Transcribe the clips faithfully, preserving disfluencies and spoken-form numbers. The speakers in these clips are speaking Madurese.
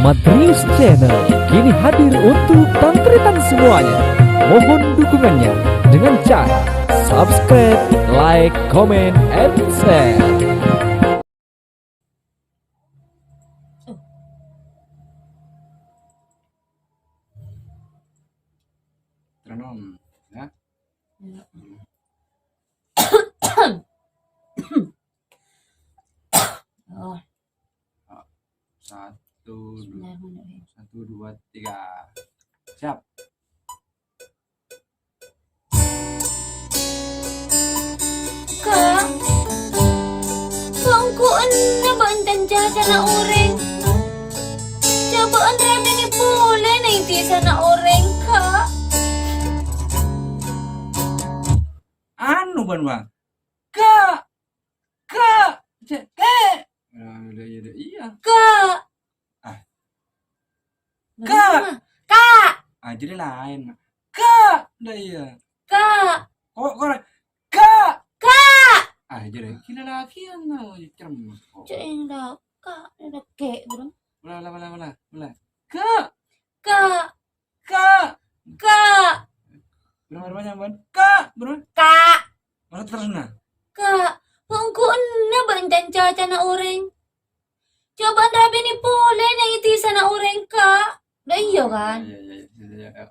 Madrius Channel kini hadir untuk tan-taretan semuanya. Mohon dukungannya dengan cara subscribe, like, comment, and share. Metronom, ya. Ya. Oh. Satu, dua, satu, dua, tiga. Siap. Ka', bâ' engko' enna' bâ'en can-cacana orèng. Jhâ' bâ'en rabinè polè neng dhisana orèng, Ka'. Anu, bân, Bang. Ka', Ka', cè', ke'. Ah, udah, iya, udah, iya. Ka'. Ah. Ka'. Ka'. Ah, jadi lain, Mak. Ka', udah, iya. Ka'. Kok, kok, Ka'. Ka'. Ah, jadi gila lagi yang mau cerem. Cek yang dah, Ka', yang dah ke', bro. Ulah, ulah, ulah, ulah, ulah. Ka'. Ka'. Ka'. Ka'. Berapa, berapa, Bân? Ka', berapa? Ka'. Mana terus, nah? Ka', bâ' engko' enna' bâ'en can-cacana orèng. Jhâ' bâ'en rabinè polè neng dhisana orèng, Ka'. Lah, iya, kan? Iya, iya, iya, iya, iya.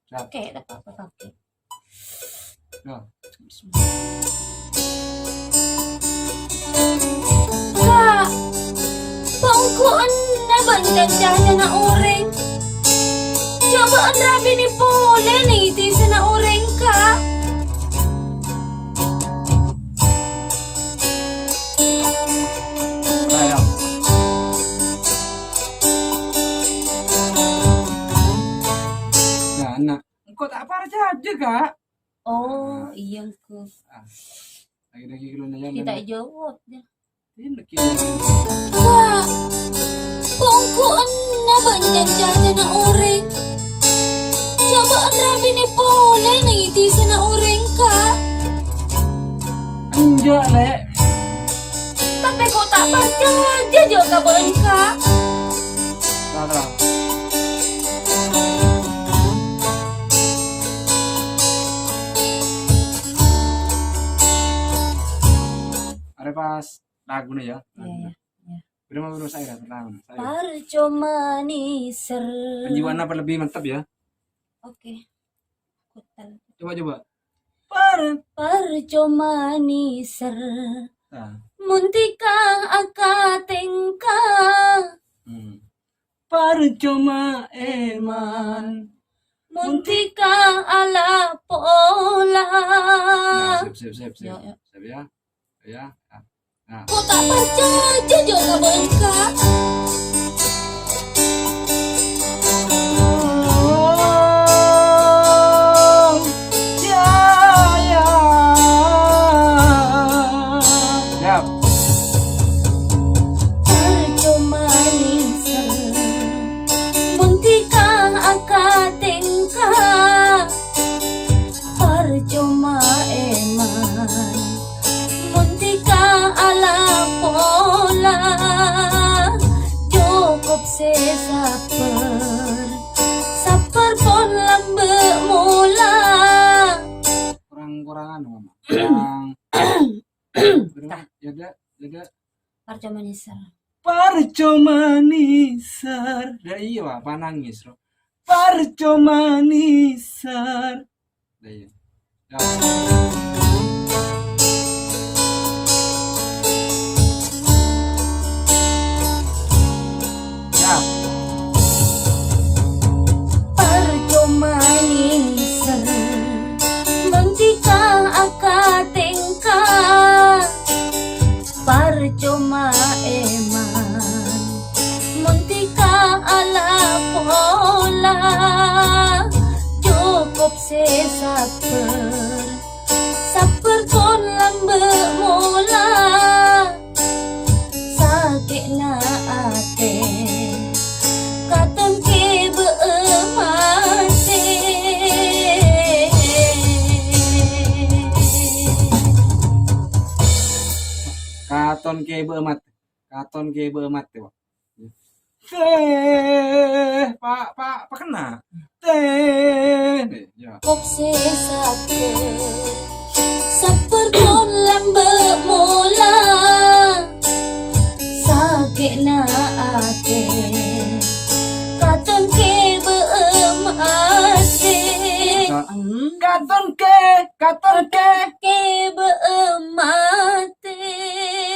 Siap. Oke, tak apa-apa, oke. Nah. Ka', bâ' engko' enna' bâ'en can-cacana orèng. Jhâ' bâ'en rabinè polè neng dhisana orèng, Ka'. Ayo. Nah, nah. Engko' ta' parcajâ, Ka'. Oh, iyâ, engko'. Ah. Lagi-lagi kèlo nanya. Kita jawab, ya. Ini lagi. Ka', bâ' engko' enna' bâ'en can-cacana orèng. Jhâ' bâ'en rabinè polè neng dhisana orèng, Ka'. Enjâ', Lè'. Tapè ko' ta' parcajâ jhâ' ka bâ'en, Ka'. Terang, terang. Arè pas laguna, ya. Iya, iya, iya. Berapa menurut saya, pertama, saya. Parcoma nèser. Penjiwaannya apa lebih mantap, ya? Oke. Kotal. Coba, coba. Par. Parcoma nèser. Nah. Mon dhika akatèngka. Hmm. Parcoma èman. Mon dhika ala pola. Nah, sip, sip, sip, sip. Ya, ya. Sip, ya. Ya. Nah. Ko' ta' parcajâ jhâ' ka bâ'en, Ka'. Ya, ya. Siap. Parcoma nèser, mon dhika akatèngka. Parcoma èman, mon dhika ala pola. Cokop sè sabbhâr, sabbhâr pon lambâ' mola. Kurang-kurangan, Mama. Kurang. Bener, ya, Dek? Ya, Dek? Parcoma nèser. Parcoma nèser. Lah, iya, Pak, apa nangis, Ro? Parcoma nèser. Lah, iya. Ya. Ya. Parcoma nèser, mon dhika akatèngka. Parcoma èman, mon dhika ala pola. Cokop sè sabbhâr, sabbhâr pon lambâ' mola. Sakè'na atè, katon kèbâ'â matè. Katon kèbâ'â matè. Katon kèbâ'â matè, Pak. Teh, pa, pa, pa kena. Teh, nih, ya. Kop sè sakè', sabbhâr pon lambâ' mola. Sakè'na atè, katon kè bâ'â matè. Ka-, hmm? Katon kè, katon kè. Kè bâ'â matè.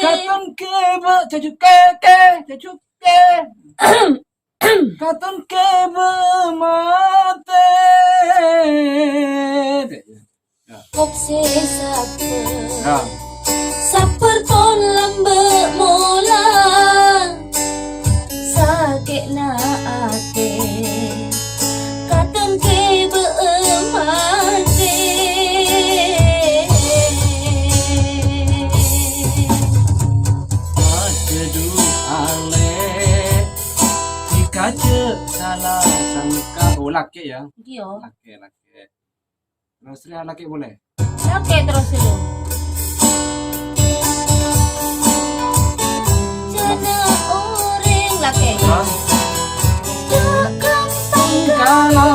Katon kè bâ-, jhâjhu kè, kè, jhâjhu kè. Katon kè bâ-, matè. Kop sè sakè'. Ya. Sabbhâr pon lambâ' mola. Sakè'na atè, katon kè bâ'â matè. Aduh, ale, dikaja salah sangka. Oh, lakè' ya. Iya. Lakè', lakè'. Terus ya, lakè' boleh. Lakè' terus dulu. Jhâ' orèng lakè'. Hah? Dâ' ghâmpang kala.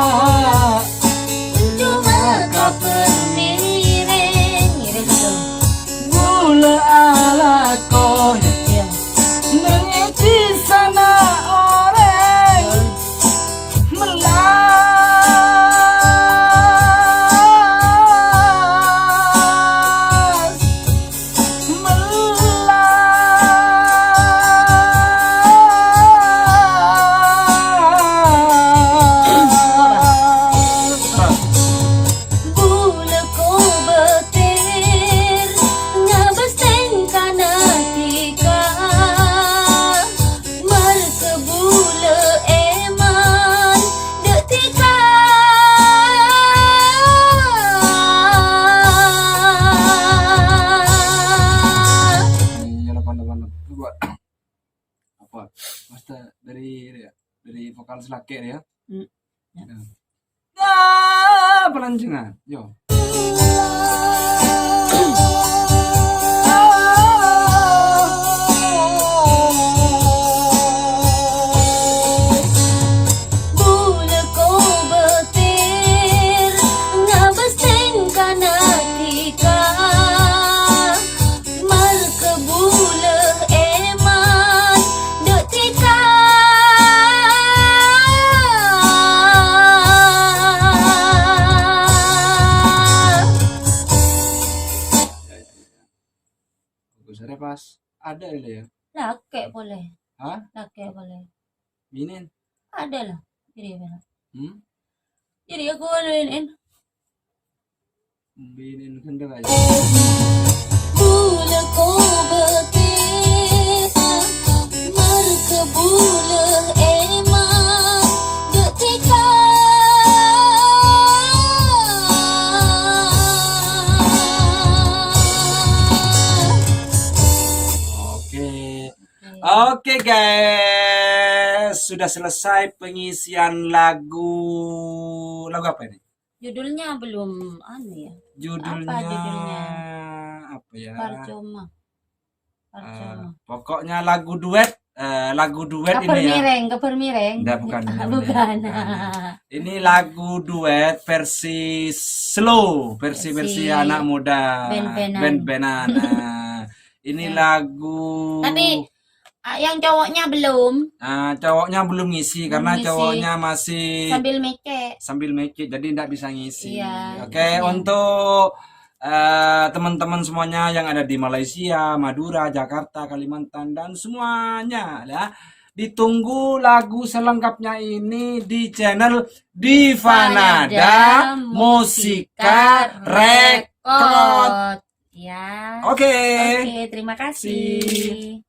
Coma kabhâr ngèrèng. Ngèrèng betul. Bulâ alako. Iya. Neng è dhisana orèng. Melas, melas. Bulâ kobâtèr ngabâs tèngkana dhika, marghâ bulâ èman dâ' dhika. Iya, lapan, lapan, lapan. Apa? Masa dari ini ya? Dari vokal sè lakè' ya? Hmm. Ya. Ya, pelancongan. Yo. Bulâ kobâtèr ngabâs tèngkana dhika. Marghâ bulâ èman dâ' dhika. Bagus, ada pas. Ada ya, Le, ya? Lakè' polè. Hah? Lakè' polè. Binen? Ada lah. Jadi apa? Hmm? Jadi aku binen. Binen kendeng aja. Bulâ kobâtèr, marghâ bulâ èman dâ' dhika. Oke. Oke, guys, sudah selesai pengisian lagu. Lagu apa ini? Judulnya belum, anu ya. Judulnya apa judulnya? Apa ya? Percuma. Eh, Percuma. Pokoknya lagu duet, eh, lagu duet ini ya. Kabhâr Mireng, Kabhâr Mireng. Nggak, bukan, bukan, bukan. Bukan. Ini lagu duet versi slow, versi, versi anak muda. Band-bandan. Band-bandan. Nah, ini lagu. Tapi, ah, yang cowoknya belum. Ah, cowoknya belum ngisi karena cowoknya masih sambil mece. Sambil mece, jadi nggak bisa ngisi. Iya, iya. Oke, untuk, eh, teman-teman semuanya yang ada di Malaysia, Madura, Jakarta, Kalimantan, dan semuanya, ya. Ditunggu lagu selengkapnya ini di channel Divanada Divanada Musika Musika Record. Record. Ya. Oke. Oke, terima kasih.